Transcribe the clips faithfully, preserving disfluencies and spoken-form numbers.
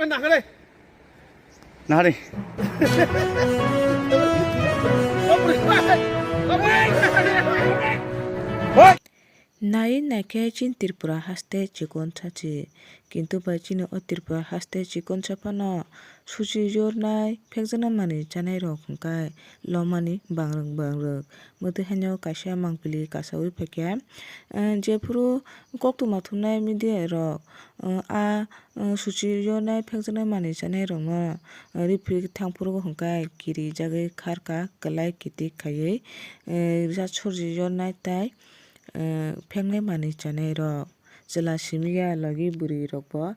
Nahare. Nahare. Nai naikhe chini Tripura haste chikon sachi, kintu bai chini o Tripura haste chikon saphano suchi yornai phekjaknai manwi chanai rok hwnkhe lomani bangrwk bangrwk. Mwtwi haino kaisa mangpili kasaui phaikha, eh, jephuru koktwma thumnai media rok, eh, a, eh, suchi yornai phekjaknai manwi chanai rokno, eh, riphi thangphuru hwnkhe kirijagwi kharkha kwlai kitik khaiwi, eh, risa sorji yornai tai, eh, pheknai manwi chanai rok. Chwla simi ya logi bwrwi rokbo,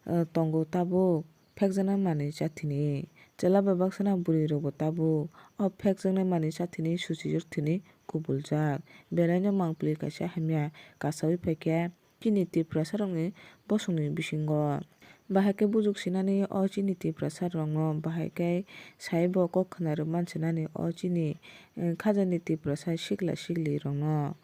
eh, tongo tabuk phekjaknai manwi chathini. Chwla bai baksana bwrwi rokbo tabuk o phekjaknai manwi chathini suchi yorthini kubuljak. Belaino mangpili kaisa hamya kasaui phaikha chini Tiprasa rokni bosongni bisingo. Bahai khe bujuk sinani o chini Tiprasa rokno, bahai khe saibo kok khna rwman sinani o chini, eh, khajani Tiprasa sikla sikli rokno.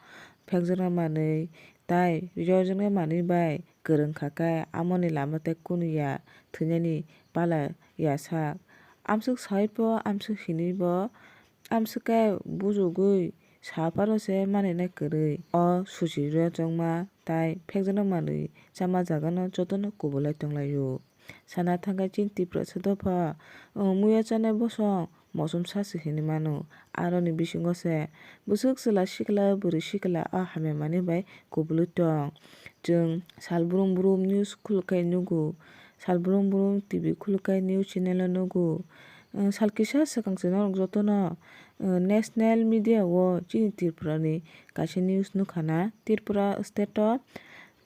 Phekjaknai manwi tai yorjaknai manwi bai kwrwng kha khe amoni lama tei kunu ya thwinani pala ya sak. Amswk saibo, amswk hinibo, amswk khe bujugwi sa pharo se manina kwrwi. O suchi rwchongma tai phekjaknai manwi chama jagano jotono kubulai tonglaio. Sana thangkhe chini Tiprasa dopha, o, muiya chanai bosong mosomsa se hinwi mano. Aroni bisingo se bwswk chwla sikla, bwrwi sikla o hamya manwi bai kubulwi tong. Chwng sal brum brum news khulukhe nugo, sal brum brum T V khulukhe news channel o nugo. Chwng sal kisa swkang se norok jotono, eh, national media o chini Tripura ni kaisa news nukha na, Tripura state o,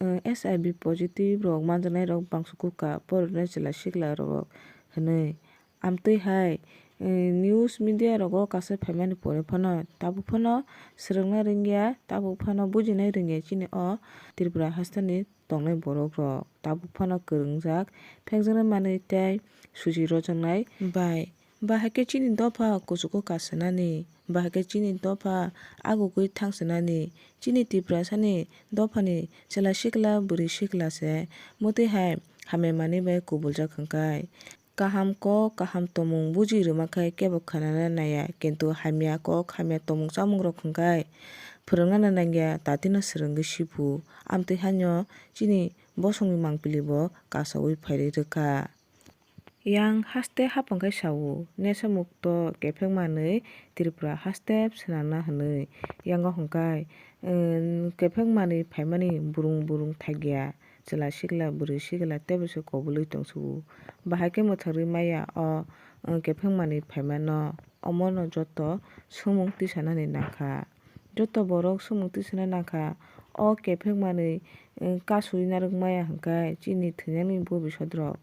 eh, H I V positive rok manjaknai rok bangso kukha, porina chwla sikla rok hinwi. Amtwi hai, eh, news media rogo kaisa phaimani pore phano, tabuk phano swrwngna rwngya, tabuk phano bujina rwngya chini o Tripura hasteni tongnai borok rok. Tabuk phano kwrwngjak, phekjaknai manwi tei suchi rwjaknai bai. Bahai khe chini dopha kuchugo kasinani, bahai khe chini dopha agugwi thangsinani, chini Tiprasani dophani chwla sikla bwrwi sikla se mwtwi hai hamya manwi bai kubuljak hwnkhe. Kaham kok, kaham tongmung buji rwma khe kebo khnana naiya, kintu hamya kok, hamya tongmung chamung rok hwnkhe phwrwngnano nangya, tatino swrwngwi sibu. Amtwi haino chini bosongni mangpili bo kasaui phairwi rwkha. Yang haste hapang khe sao, nesa mukto kephek manwi Tripura haste swnamna hwnwi. Yango hwnkhe, em, kephek manwi phaimani burung burung thakya, chwla sikla bwrwi sikla teibo se kobului tongsugo. Bahai khe mwthangwi maya o, em, kephek manwi phaimano, omono joto swngmung tisanani nangkha. Joto borok swngmung tisana nangkha, o kephek manwi, eh, kasui narwk maya hwnkhe chini thwinani bobisot rok,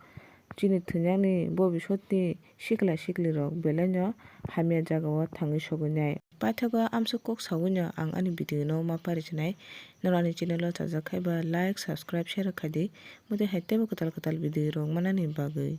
chini thwinani bobisot ni sikla sikli rok belaino hamya jagao thangwi sogwi nai. Paithago amswk kok sagwino ang ani video no ma pari chinai. Norok ani channel o chajak khai ba like, subscribe, share khai di. Motwi hai teibo kwtal kwtal video rok manani bagwi.